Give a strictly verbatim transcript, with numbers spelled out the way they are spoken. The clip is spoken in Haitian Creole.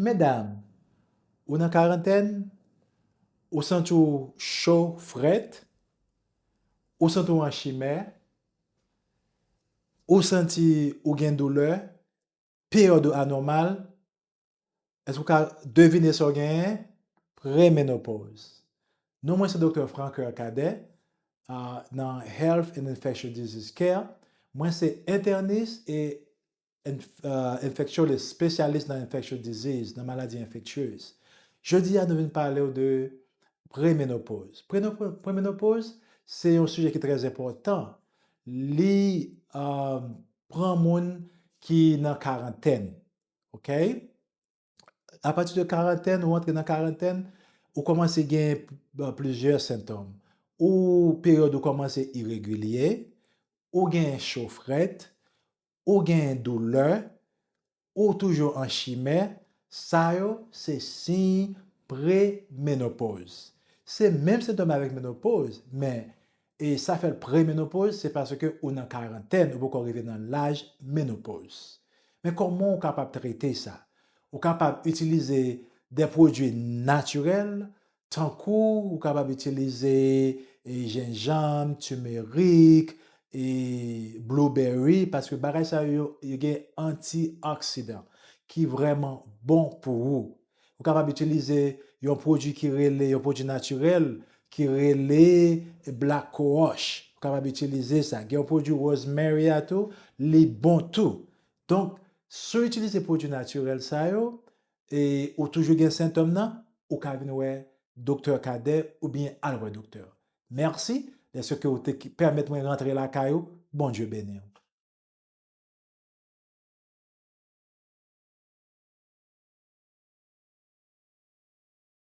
Medam, ou nan karantèn, ou santi w cho, frèt, ou santi w an chimè, ou santi ou gen doulè, peryòd ou anòmal, èske w ka devine sa w genyen? Premenopoz. Non mwen se Doktè Francoeur Cadet, uh, nan Health and Infectious Disease Care. Mwen se entènis e enf- uh, infectiologist, espesyalis nan infectious disease, nan maladi enfektyez. Jodi a, nou vin pale w de premenopoz. Prenopo- Premenopoz, se yon sijè ki trè enpòtan. Li uh, pran moun ki nan karantèn. Ok? Apati de karantèn, ou antre nan karantèn, ou kòmanse gen uh, plizyè sentòm. Ou peryòd ou kòmanse iregilye, ou gen cho frèt, ou gen doulè, ou toujou an chimè, sa yo se siy premenopoz. Se menm sentòm avèk menopoz, men e sa fè l premenopoz, se paske ou nan karantèn, ou poko rive nan laj menopoz. Men kòman ou kapab trete sa? Ou kapab itilize de pwodui natirèl, tankou ou kapab itilize e, jenjanm, timerik, e blueberry, paske bagay sa yo, yo gen antioksidan ki vrèman bon pou ou. Ou kapab itilize yon pwodui ki rele, yon pwodui natirèl ki rele black cohosh. Ou kapab itilize sa. Gen yon pwodui rosemary a tou, li bon tou. Donk, si w itilize pwodui natirèl sa yo, e ou toujou gen sentòm nan, ou ka vin wè Doktè Cadet oubyen al wè doktè. Mèsi dèske w te ki- pèmèt mwen rantre lakay ou. Bondye beni w.